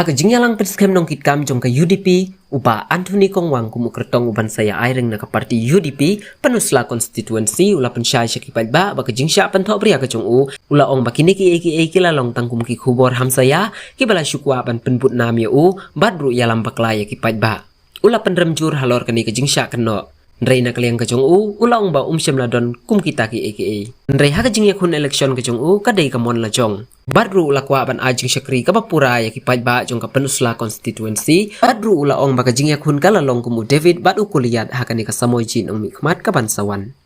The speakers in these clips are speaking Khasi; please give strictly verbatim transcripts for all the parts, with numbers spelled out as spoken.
Ha ka jingïalang pynskhem nongkitkam jong ka U D P, u Bah Anthony Kongwang kum u kyrtong u ban sa ïa ai reng na ka party U D P Pynursla constituency, u la pynshai sha ki paidbah ba ka jingshah pynthok bria ka jong u, u la ong ba kine kiei kiei ki la long tang kum ki khubor hamsaïa kiba la shu kwah ban pynbud nam ïa u bad ruh ïalam bakla ïa ki paidbah. U la pynrem jur halor kane ka jingshah kynnoh. Hynrei na ka liang ka jong u, u la ong ba um shym la don kum kita kiei kiei. Hynrei ha ka jingïakhun election ka jong u ka dei ka mon la jong. Bad ruh u la kwah ban ai jingshakri kaba pura ïa ki paidbah jong ka Pynursla constituency. Bad ruh u la ong ba ka jingïakhun ka la long kum u David bad u Goliath ha kane ka samoi jin ong mihkhmat ka ban sa wan.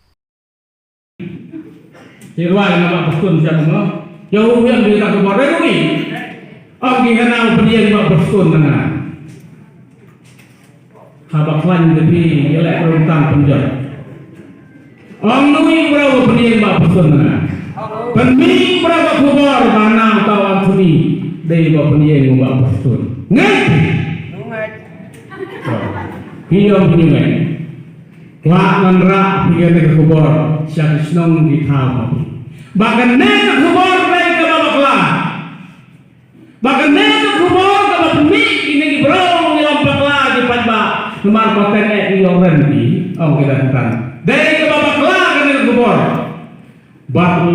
Ki rwai na Bah Prestone sha kumno? Ïa u ïa ki ka khubor, eh, ri. Ong ki hana u pynïeng Bah Prestone na nga. Haba khlaiñ te phi ïa leh ruh tang pynjot. Ong nui bro ba pynïeng Bah Prestone na nga. Pynmih bro ka khubor ba na uta u Anthony dei ba pynïeng Bah Prestone. Ngeit? Phi ong phi ngeit. Kwah ngan rah phi kane ka khubor sha ki shnong ki thaw ma phi. Ba kane ka khubor dei kaba bakla. Ba kane ka khubor kaba pynmih ïa kine ki briew ïalam bakla ki paidbah. Namar ba tang eh ki ïoh rem ki ong ki da tang. Dei kaba bakla kane ka khubor. Bad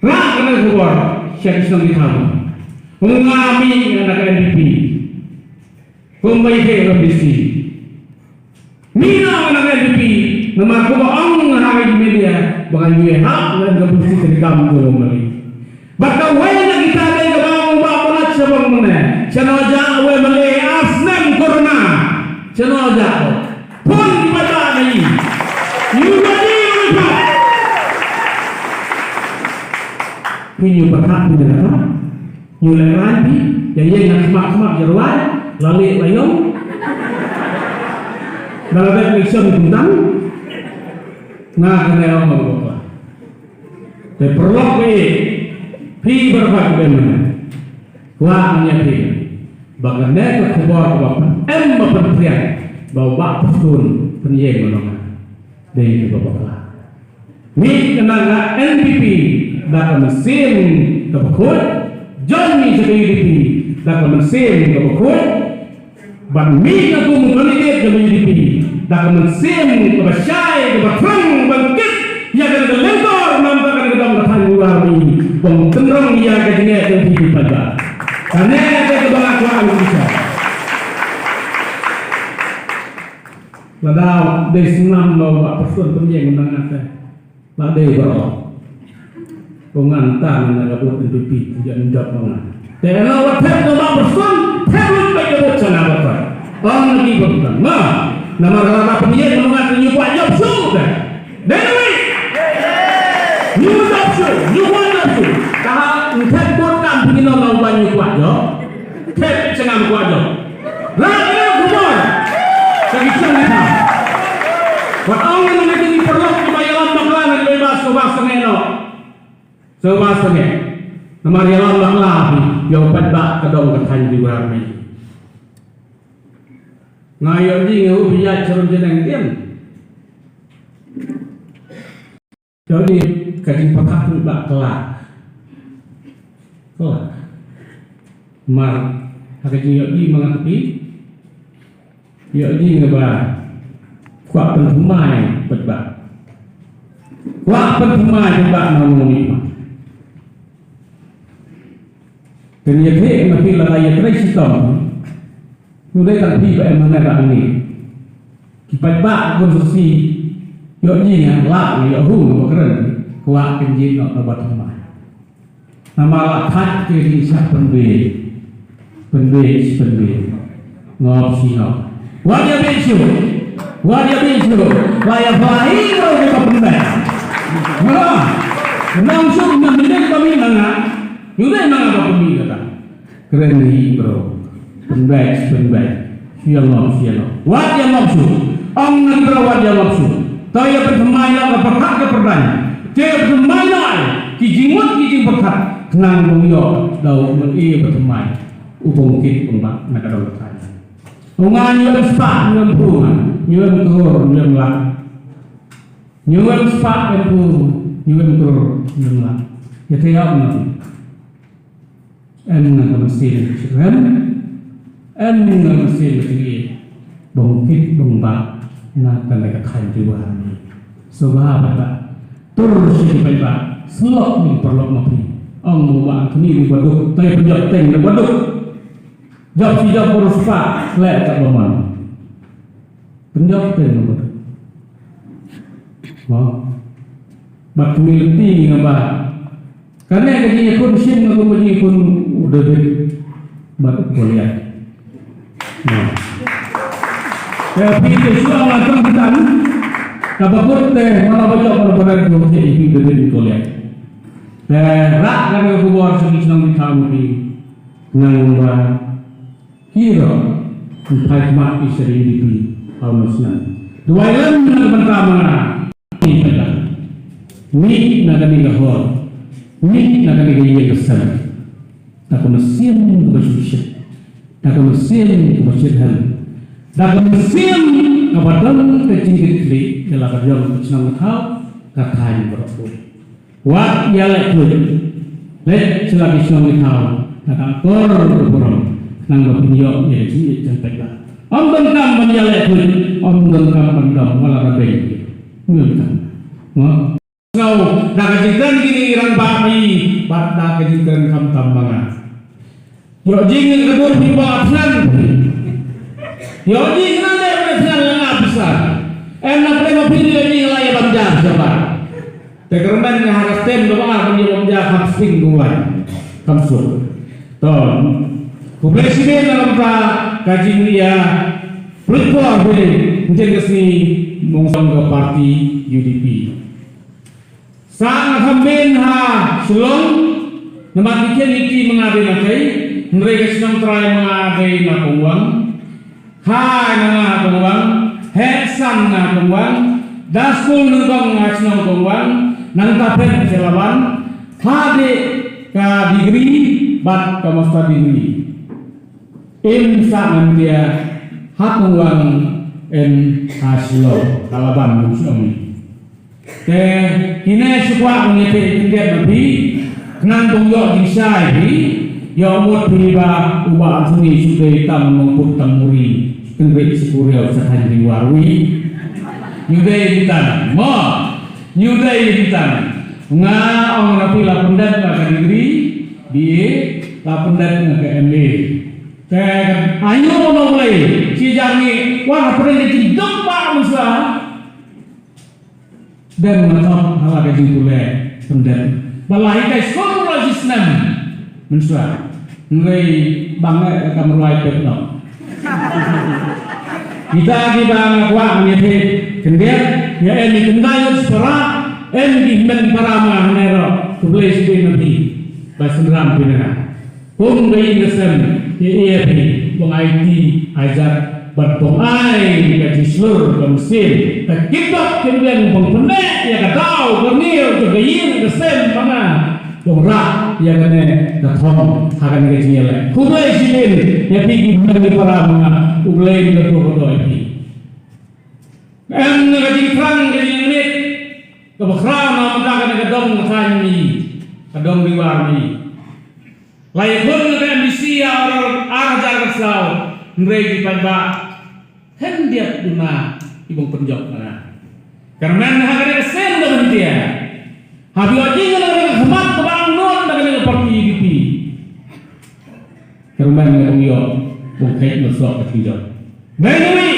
rah kane ka khubor sha ki shnong ki thaw. Ong nga mih na ka N P P. Kumba ïa ka M D C. Mih noh na ka N P P, namar kumba ong ha ka media, ba ngan ïoh hap ngan ka busi treikam jong u M L A. Bad kawei na kita dei kaba ong ba pynat sha bang mynne. Shano jah u M L A ar snem corona. Shano jah. Pun ki paidbah na i. Ïa u ba di u ba. Phi ïa pyrkhat phi da kata. Ñu leh rai phi, ïa ïeng ha khmat khmat ïa rwai, la leh la ïong. Da la dep election kumtang. Nga kane ong ong bakla. Te paralok phi, phi baroh phi kmen. Kwah ngan ïa phi. Ba kane ka khubor kaba pynem ba pynphriang ba u Bah Prestone pynïeng mano nga. Dei kaba bakla. Mih na ka N P P da ka mynsiem kaba khuid, join mih sha ka U D P da ka mynsiem kaba khuid, bad mih na kum u candidate jong ka U D P da ka mynsiem kaba shai, kaba thrang ban kit ïa kane ka lyngkor, namar kane ka dong ka thaiñ Ri War Mih, ban tynrong ïa ka jingeh jong phi ki paidbah. Kane ka dei kaba nga kwah ban kynmaw. Lada dei snam ba u Bah Prestone pynïeng na nga te. La dei baroh. Ko ngan tang na ka bud N P P, ïa ndop ma nga. Te la wat thep na u Bah Prestone, thep lut bad ka bud sha nga baroh. Ong na ki baroh. Ma, namar lada pynïeng ma nga te ñu kwah jop shuh te. Dei ne? Ñu jop shuh, ñu kwah jop shuh. Ka ha, thep bud kam pynïeng na u Bah ñu kwah jop. Thep sha nga kwah jop. Rah ïa ka khubor. Ka ki song ni ta. Wat ong ngan ngi paralok kiba ïalam bakla ngan ïa ba sngewbha sngewbha noh. Sngewbha sngewbha. Namar ïalam bakla phi ïa u paidbah ka dong ka thaiñ Ri War Mih. Nga ïoh ji nga u bi ïaid sharum janeng dien. Ïoh ji ka jingpyrkhat ruh ba khlad. Khlad. Mar ha ka jingïoh ji ma nga phi. Ïoh ji nga ba kwah pynthymmai paidbah. Kwah pynthymmai paidbah na u nongmihkhmat. Kan ïathuh ma phi lada ïatrei shitom. Ngi dei tang phi ba em hangne ba hangne. Ki paidbah constituency ïoh ji nga lap nga ïoh hung ba kren kwah kynjin noh na ba thymmai. Namar la thait ki ri sha pynbeit. Pynbeit shi pynbeit. Ngop shi ngop. Wat ïa beit shuh. Wat ïa beit shuh. La ïa pha hi ro ki ba pynbeit. Ngop. Nang shuh nang beit ba mi nang nga. Ngi dei nang ba pynbeit kata. Kren hi bro. Pynbeit, pynbeit. Shu ïa ngop, shu ïa ngop. Wat ïa ngop shuh. Ong ngan bro wat ïa ngop shuh. To ïa pynthymmai noh ka pyrkhat ka pyrdan. Te pynthymmai noh ai ki jingmut ki jingpyrkhat. Khnang ba u ïoh da u myn-i pynthymmai. U bym kit bym bah na ka dong ka thaiñ. U nga ñu em spah, ñu em phew, ñu em klur, ñu em lak. Ñu em spah, em phew, ñu em klur, ñu em lak. Ïa te ïa u nga. Em na ka mynsiem ka jingkyrmen, em na ka mynsiem ka jingïeit, ba ngin kit ba ngin bah na kane ka thaiñ Ri War. Sngewbha ba tur sha ki paidbah, sngewbha ïa ki paralok ma phi. Ong mo ba Anthony ri ba duk, tai pynjop teng ri ba duk. Jop shi jop baroh spah, leh kat ba mon. Pynjop teng ri ba duk. Mo. Bad kmie lynti nga ba kane ka jingïakhun shim nga kum ka jingïakhun u David bad u Goliath. Te phi te shuwa nga tang kitan kaba kut te mana ba jop mana ba ran ko te i phi David u Goliath. Te rak ka khubor sha ki shnong ki thaw phi nang ba Hero, phai khmat ki sha ri D P, hau no snan. Duwai lem na ka bynta ma nga. Ni pela. Ni na kane ka hall. Ni na kane ka ïing ka sem. Da ka mynsiem kaba shisha. Da ka mynsiem kaba shirham. Da ka mynsiem kaba don ka jingkitkhlieh. Ka la ka jong ka chnong ka thaw. Ka thaiñ baroh. Wat ïaleh khuid. Leit sha la ki shnong ki thaw. Kata akor ka burom. Khnang ba phin ïoh ïa ka jingïeit jingpeit ba. Ym donkam ban ïaleh khuid. Ym donkam ban dom. Wat la ka beiñ. Ym donkam. Mo? Sngew da ka jingkren kine ki rangbah phi. Bad da ka jingkren khamtam ma nga. Ïoh jingkren ka dur phi ba thngan. Ïoh jingkren ne ba thngan la nga pisa. Em na pdeng ma phi ïoh jingkren la ïa ban jar shabar. Te kyrmen nga ha ka stem da ba nga ban ïa ban jar kham sting kumwai. Kham suk. To. Khublei shibun na ka bynta ka jingïa pynlong por phi. Ynjen ka sngi mong song ka party U D P. Sa nga kham mih ha Shillong, namar ki khen iti ma nga dei na Kei, hynrei ka shnong trai ma nga dei na Kongwang, hai na nga Kongwang, heh san na Kongwang, da skul nyngkong ha shnong Kongwang, nangta phet sha Laban, ha dei ka degree, bad ka master degree. Im sa ngan dia, ha Kongwang, im ha Shillong, ha Laban, ngan shu ong. Te kine shu kwah ngi te khyndiat ma phi, khnang ba ïoh jingshai phi, ïoh mut phi ba u Bah Anthony shu dei tang nongput tang muri, kynriah shu kuriaw sa thaiñ Ri War wi. Ñu dei tang, mo, ñu dei tang. Nga ong na phi la pyndet nga ka degree, B A, la pyndet nga ka M A. Te ka ayu no Blei, shi jar ngi, wah pyndet ki duk ba mynshuwa. Dem nga thok ha la ka jingpule pyndet. Ba la hikai skul la shi snem mynshuwa. Hynrei bang eh kam ruai pet no. Kita kiba nga kwah ngi phi khyndiat, ïa em i kyndai ïa para, em ki hynmen para ma nga hynrei ro, khublei shibun na phi. Ba synran phi na nga. Kum ka ïing ka sem, ïa ïa phi, bong ai ti, ai jat, bad bong ai ka jingshlur ka mynsiem, ka kitab ki beng bong pyneh ïa ka daw ka nier jong ka ïing ka sem ma nga, bong rah ïa kane ka thong ha kane ka jingïaleh. Khublei shibun ïa phi ki beng ki para ma nga, U Blei un kyrkhu kyrdoh ïa phi. Em na ka jingthrang ka jingmit kaba khraw na ka bynta kane ka dong ka thaiñ mi, ka dong Ri War mi. La ïakhun na ka M D C ha u ar hajar arphew saw, hynrei ki paidbah khyndiat duna ki bym pynjop na nga. Kyrmen ha kane ka sien da mynta. Haba ïoh jingkyrmen na ka khmat kaba angnud na kane ka party U D P. Kyrmen na bym ïoh, bym kheit na soh ka jingïoh. Bynta wi.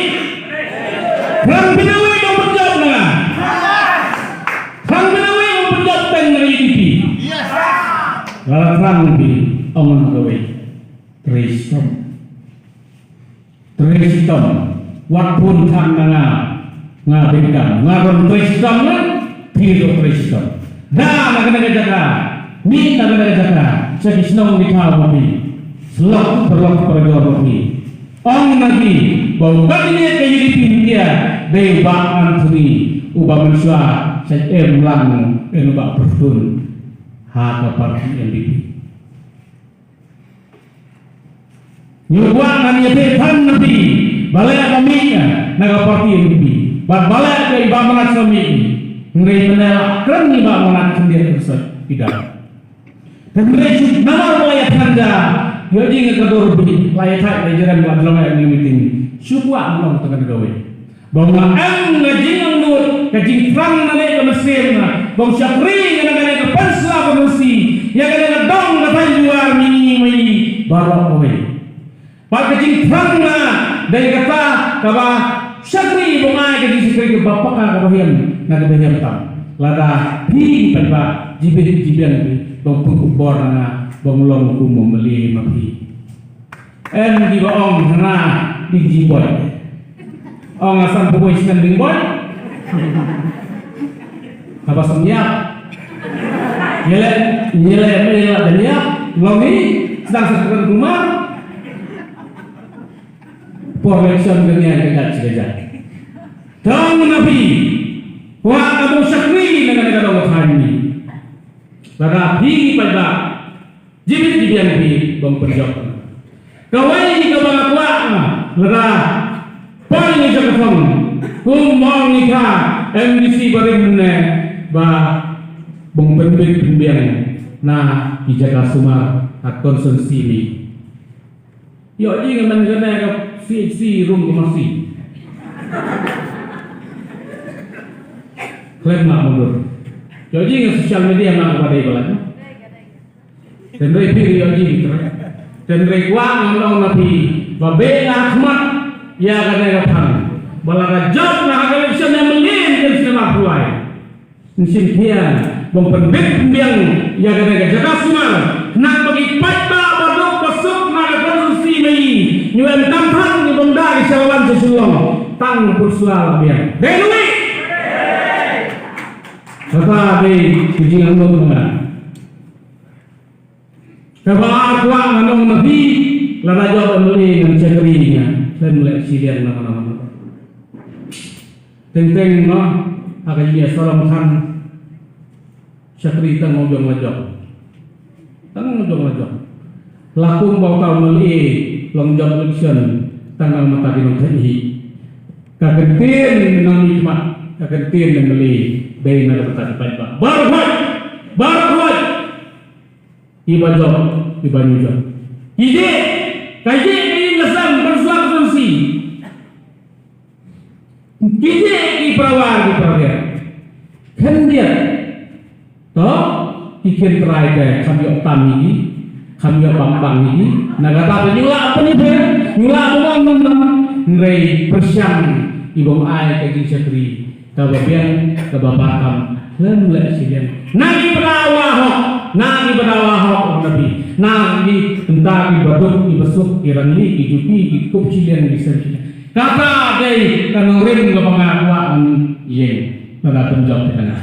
Kyrmen bynta wi bym pynjop na nga. Kyrmen bynta wi bym pynjop teng na U D P. Lada kyrmen bynta ong na kawei. Trei shitom. Trei shitom. Wat phone than na nga. Nga bit kam. Nga don trei shitom nga. Phi ruh trei shitom. Da na kane ka jaka. Mih na kane ka jaka. Sha ki shnong ki thaw ma phi. Slok paralok parajor ma phi. Ong na ki. Ba u cabinet ka U D P India. Dei u Bah Anthony. U Bah mynshuwa. Sha em lang. Em u Bah Prestone. Ha ka party N D P. Ngi kwah ngan ïathuh than na phi, balei ba mih na ka party N D P. Bad balei ba i Bah Manat shu mih. Hynrei mynne la kren i Bah Manat khyndiat ka sot i dang. Hynrei shu namar ba la ïa than da, ïoh jingïakajia ruh, la ïa thait la ïa jrem, la dlong ïa ka meeting. Shu kwah ban long tang kawei. Ba nga em nga jingangnud ka jingthrang na lade ka mynsiem nga, ba nga shakri nga na ka lade ka peninsula constituency, ïa ka lade ka dong ka thaiñ Jowai, mihngi maiïi baroh kawei. Bad ka jingthrang nga dei kata kaba shakri, ba nga ai ka jingshakri kaba paka kaba heh na kaba heh tam. Lada phi paidbah, jibit jibiang phi, ba pynkup bor na nga, ba long kum u male ma phi. Em kiba ong hana ding jingboit. Ong nga san phew snem ding boit. Haba sngewthuh. Ïaleh, ïaleh, ïaleh, ïaleh. Long ni, sdang sa kren kumar. Por election ka nia ka jait ka jait. Dang na phi. Kwah ka bun shakri na ka dong ka thaiñ ni. Lada phi paidbah. Jibit jibiang phi ba pynjop. Kawei kaba nga kwah nga, lada poi ni jaka thong, kum ong ni ka M D C barim ne, ba pynbit pynbiang na ki jaka sumar ha constituency ni. Ïoh jingmyntoi kane ka C H C room ka masi. Khlem nga mundur. Ïoh jingmyntoi social media ma ka ba dei ba la. Hynrei phi ïoh jingmyntoi. Hynrei kwah ngan ong na phi ba beh na khmat ïa kane ka thaiñ. Ba lada jop na ka election ne mlien kan snem arphew lai. Ngi shim khia ba pynbit pynbiang ïa kane ka jaka sumar. Khnang ba ki paidbah baduk basuk na ka constituency mei, ngi em tam thang ngi bym da ki sha wan sha Shillong. Tang pur sla la biang. Dei ngi. Kata dei ki jingangnud ma nga. Kaba ar kwah ngan ong na phi, lada jop M L A ngan shakri nga, khlem leh shiliang na mano mano. Teng teng noh, ha ka jingïasyriem than, shakri tang hok jong la jop. Tang hok jong la jop. La kum ba uta u M L A long jop election, tang na ka bynta ki nongthait hi. Ka kyntien na ngi khmat, ka kyntien na M L A, dei na ka bynta ki paidbah. Baroh hoi, baroh hoi. Iba jop, iba ngi jop. Ki jih, ka jih ka ïing ka sem, pynslap pynsi. Ki jih ki para war, ki para riat. Khyndiat. To, ki kynthei te, kham ïoh tam ïa ki, kham ïoh bang bang ïa ki. Na kata te ngi lah pynïapher, ngi lah bang bang bang. Hynrei pyrshang, iba ong ai ka jingshakri. Kaba biang, kaba bha kam, khlem leh shiliang. Na ki bynta wahok, na ki bynta wahok, na ki, na ki bynta ki baduk, ki basuk, ki rangli, ki juki, ki kup shiliang, ki sem shiliang. Kata dei ka nongrim kaba nga kwah ngan ïeng, lada pynjop ïa kane.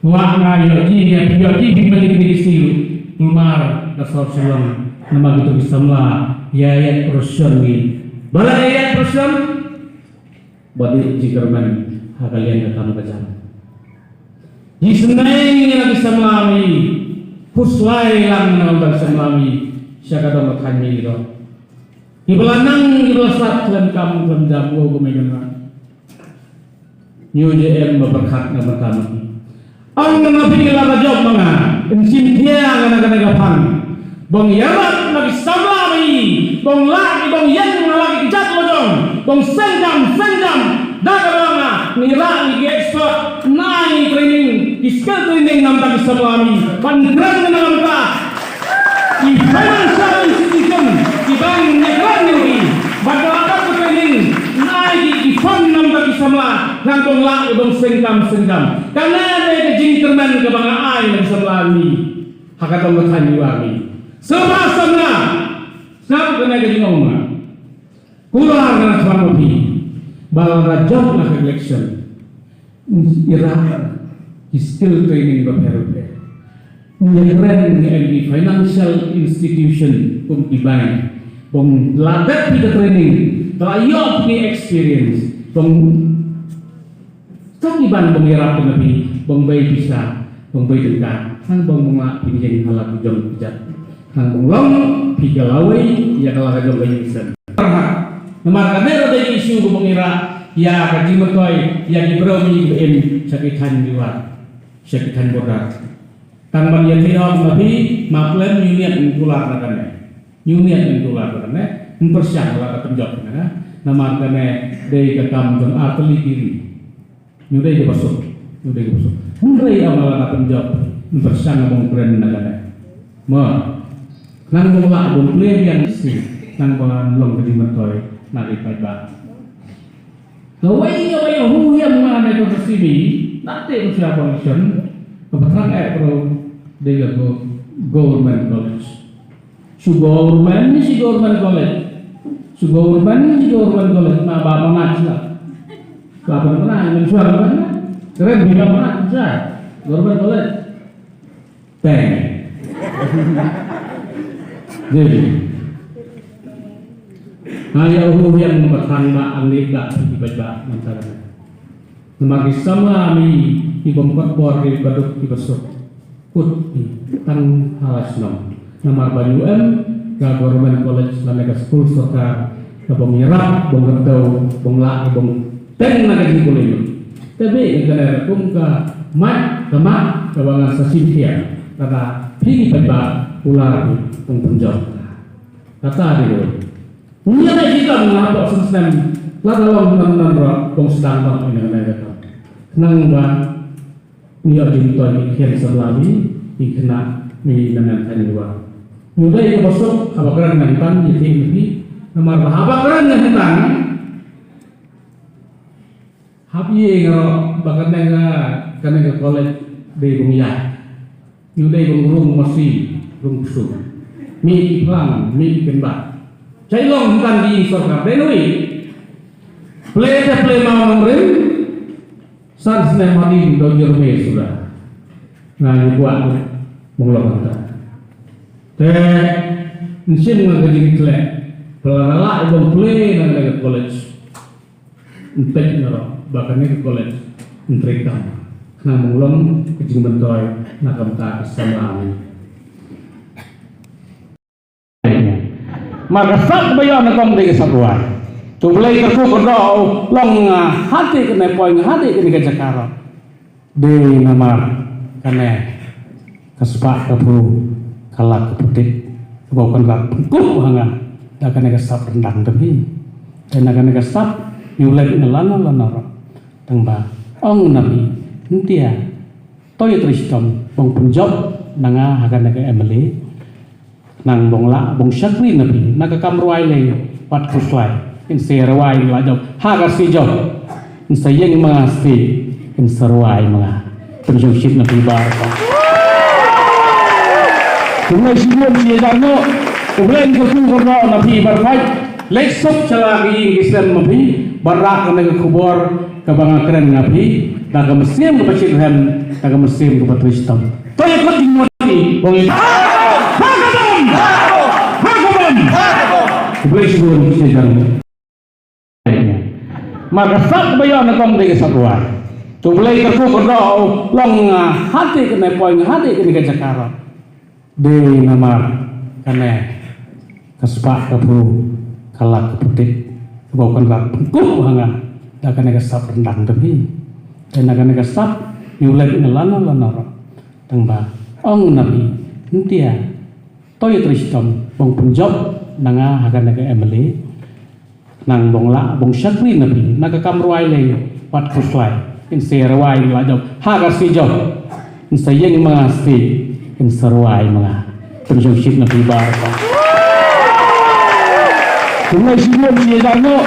Kwah nga ïohi, ïohi phi malik ni ki siew, kulmar ka sor Shillong, namar kito ki samla ïa ïa procession ngi. Ba la ïa ïa procession, ba dei jingkyrmen ha ka liang ka kam ka jam. Ngi sngew ngi na ki samla mi, khuslai lang na ki samla mi, sha ka dong ka thaiñ mi ro. Ki ba la nang, ki ba la sat, khlem kam, khlem jam, ko ko me jam. Ngi ju em ba pyrkhat na bynta ma ki. Ong na phi la ka jop ma nga. Yn shim khia nga na kane ka phang. Ba ong ïarap na ki samla ma ngi. Ba ong lah ki, ba ong ïeng na la ki kjat la jong. Ba ong seng jam, seng jam. Da kaba nga ngi rah ngi ki expert. Nai training, ki skill training na bynta ki samla ma ngi. Ban kren na bynta ki financial institution, ki bank, ngi kren ïa ki. Bad ka la dep ka training, nai ki, ki fund na bynta ki samla, nang dong lah, dong sengkam, sengkam. Kane dei ka jingkyrmen kaba nga ai na ki samla ma ngi. Ha ka dong ka thaiñ Jowai ma ngi. Samla, samla. Sngap kane ka jingong ma nga. Kular na khmat ma phi. Ba la jop na ka election. Ïarap ki skill training bapher bapher. Ngi kren ngi em ki financial institution kum ki bank. Ba ong la dep phi ka training, la ïoh phi experience. Ba ong ka ki bank ba ong ïarap na phi, ba ong bei pisa, ba ong bei tyngka. Tang ba ong lah phi ïeng ha la ki jong ki jait. Tang ba ong long phi ka lawei ïa ka la ka jong ka ïing sem. Namar kane ruh dei ka issue kaba ngi rah ïa ka jingmyntoi ïa ki briew ba im sha ki thaiñ Jowai, sha ki thaiñ border. Tang ban ïathuh ong ma phi, ma plan unit in kular na kane. Unit in kular na kane. Yn pyrshang la ka pynjop na. Namar kane dei ka kam jong artylli ki ri. Ngi dei ki basuk, ngi dei ki basuk. Hynrei ong la ka pynjop, yn pyrshang bong kren na kane. Ma, nang bong lah bong kren ïa si, nang bong long ka jingmyntoi na ki paidbah. Kawei kawei hu ïa ma ne ko sibi, na te ko sia function, ka patrang eh pro dei ka go-, government college. Shu government ni shu government college. Shu government ni shu government college. Na ba manaj la. Ba pernah ni shu government. Keren bila manaj sa. Government college. Teng. Jadi. Hai ya hu yang patang ba angli ba ba ba mantara. Namar ki samla mi ki bym kot bor ki baduk ki basuk. Kut ki tang hala shnong. Namar ba U M ka government college lane ka skul sorkar ka bym ïarap, bym kyntew, bym lah, bym teng na ka jingpule. Tebe ka kane ka kum ka mat ka mat ka ba ngan sa shim khia. Kata phi ki paidbah u la bym pynjop. Kata dei. Ngi ïa ki kam nga hapoh snem snem. Lada long nan nan ra kong sdang bang ina ina kata. Nang ba ngi ïa jingtoi ki khian samla mi, ki khynnah mi nan nan kan ïa. Ngi dei ka basuk haba kren ngan tang ïa ki ïa ki. Namar ba haba kren ngan tang. Hap ïeng ro ba kane ka, kane ka college dei bung ïaid. Ngi dei bung rung masi, rung psu. Mih ki phlang, mih ki kynbat. Chai long hyntan ki ïing sorkar dei nui. Ple te ple maw nongrim. San snem hadien don jyrme suda. Nga ïa kwah bung long hyntan. Te nsim nga ka jingkhleh. Pela rala ibang ple na ka college. Ntek na ro ba kane ka college ntrei kam. Khnang ba long ka jingmyntoi na ka bynta ka samla. Mar ka sap ba ïoh na kong dei ka sap ruh. Tu Blei ka ku ka do long nga hati kane poi nga hati kane ka jaka ro. Dei namar kane ka spah ka phu ka lak ka putit ka bau kan rak pengkup ha nga da kane ka sap rendang demi. Dei na kane ka sap yu lek na lana lana rak. Tang ba ong nabi ntia toi tristom bong penjop na nga ha kane ka M L A. Nang bong lah bong shakri na phi na ka kam rwai lei wat khuslai. In se rwai la jop ha ka si jop. In se yeng ma si in se rwai ma. Pynjong shit na phi bar ka. Kumne shi bom shi jar no. Kumne ko tu ko no na phi bar fight. Lek sop chala ki ing ki sem ma phi. Bar rak na ka khubor ka ba nga kren nga phi. Da ka mesim ka ba chit hem da ka mesim ka ba tristom. Toy ko ding mo ni. Bong. Ha ka bom. Ha ka bom. Blei shi bom shi jan. Mar ka sap ba ïoh na kong dei ka sap ruh. Tu Blei ka ku ka do long nga hati kane poi nga hati kane ka jaka ro. Dei namar kane ka spah ka phu ka lak ka putit ka bau kan rak pengkup ha nga da kane ka sap rendang demi. Dei na kane ka sap yu lek na lana lana ro. Tang ba ong nabi ntia toi tristom bong penjop na nga ha kane ka M L A. Nang bong lah bong shakri na phi na ka kam rwai lei wat khuslai. In se rwai la jop ha ka si jop. In se yeng ma si in se rwai ma. Pynjong shit na phi bar ka. Kumne shi bom shi jar no.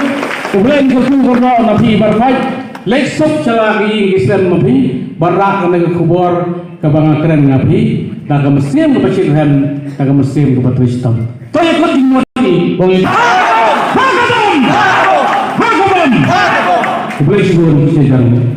Kumne ko tu ko no na phi bar fight. Lek sop chala ki ing ki sem ma phi. Bar rak na ka khubor ka ba nga kren nga phi. Da ka mesim ka ba chit hem da ka mesim ka ba tristom. Toy ko ding mo ni. Bong. Ha ka bom. Ha ka bom. Blei shi bom shi jan.